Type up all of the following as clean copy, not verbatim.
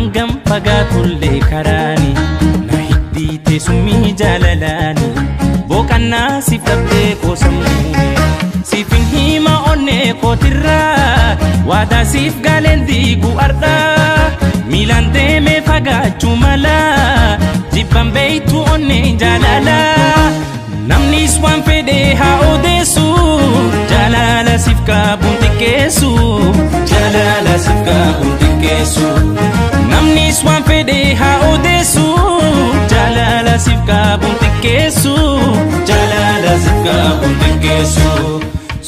Hangam fagaatullee karaani na hiddiite summii jaalalaani boqannaa siif dhabdee koosamuuni siifin hima onnee kootirraa waadaa siif galeen diigu ardhaa miilaan deemee fagaachuu malaa jibban beeytu onnee jaalalaa namnis waan fedhe haa odeessu jaalala siif qabuun xiqqeessu jaalala siif qabuun xiqqeessu namnis waan fedhe haa odeessu jaalala siif qabuun xiqqeessu jaalala siif qabuun xiqqeessu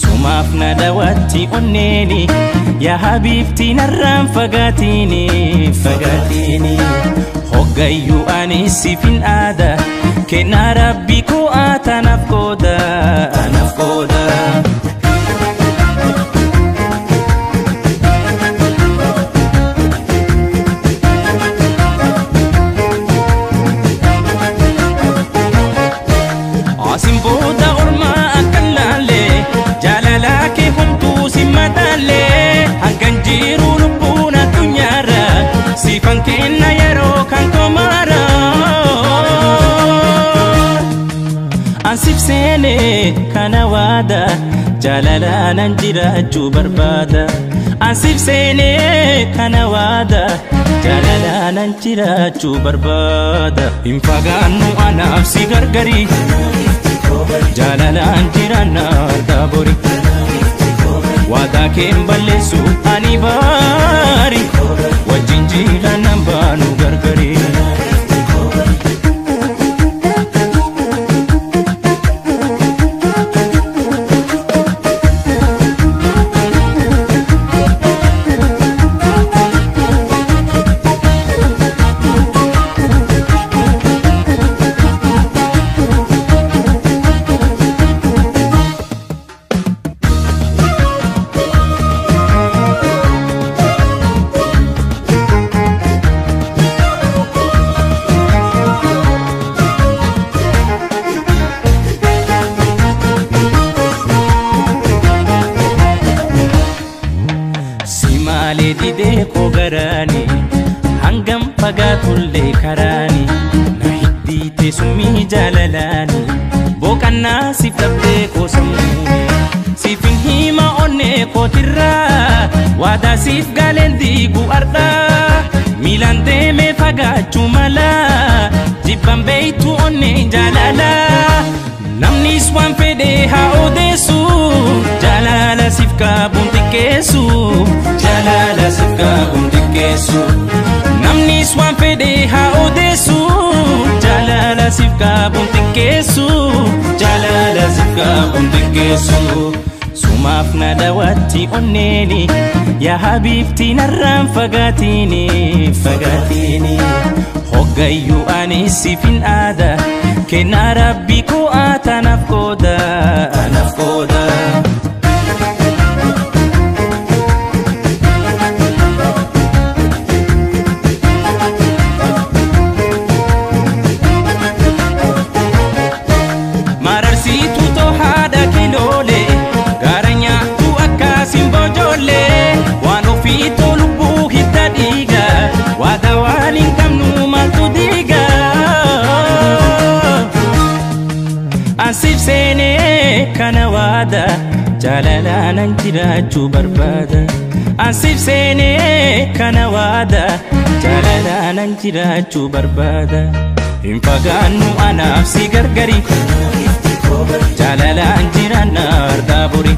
sumaaf na daawwatti onneeni yaa habiibti narraan fagaatiini fagaatiini hoggayyuu ani siifin aada kennaa rabbii koo atanaaf qooda anaaf qooda. Asin booda ormaa akkan laalle jaalala kee homtuu si madaalle hangan jiru lubbuun addunyaarra siifan kenna yeroo kan komaara. Ansiif seene kana waada jaalalaanan jiraachuu barbaada. Ansiif seene kana waada jaalalaanan jiraachuu barbaada. Hin fagaannu anaaf si gargari jaalalaan jiraanna argaa bori waadaa keen balleessu ani baari wajjin jiraannan baanu gargari. Simaalee didee koo garaani hangam fagaatullee karaani na hiddiite summii jaalalaani boqannaa siif dhabdee koosamuuni siifin hima onnee kootirraa waadaa siif galeen diigu ardhaa miilaan deemee fagaachuu malaa jibban beeytu onnee jaalalaa namnis waan fedhe haa odeessu jaalala siif qabuun xiqqeessu jaalala siif qabuun xiqqeessu namnis waan fedhe haa odeessu jaalala siif qabuun xiqqeessu jaalala siif qabuun xiqqeessu sumaaf na daawwatti onneeni yaa habiibti narraan fagaatiini fagaatiini hoggayyuu ani siifin aada kennaa rabbii koo atanaaf qooda anaaf qooda. Mararsiituu too haadha kiloolee gaara nyaattu akkasiin bojoollee waan ofii too lubbuu hidda dhiiga waadaa waan hin qabnu maaltu diiga. Ansiif seenee kana waada jaalalaanan jiraachuu barbaada. Ansiif seenee kana waada jaalalaanan jiraachuu barbaada. Hin fagaannu anaaf si gargari jaalalaan jiraanna argaa bori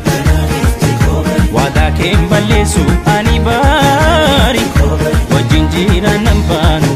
waadaa keen balleessu ani baari wajjin jiraannan baanu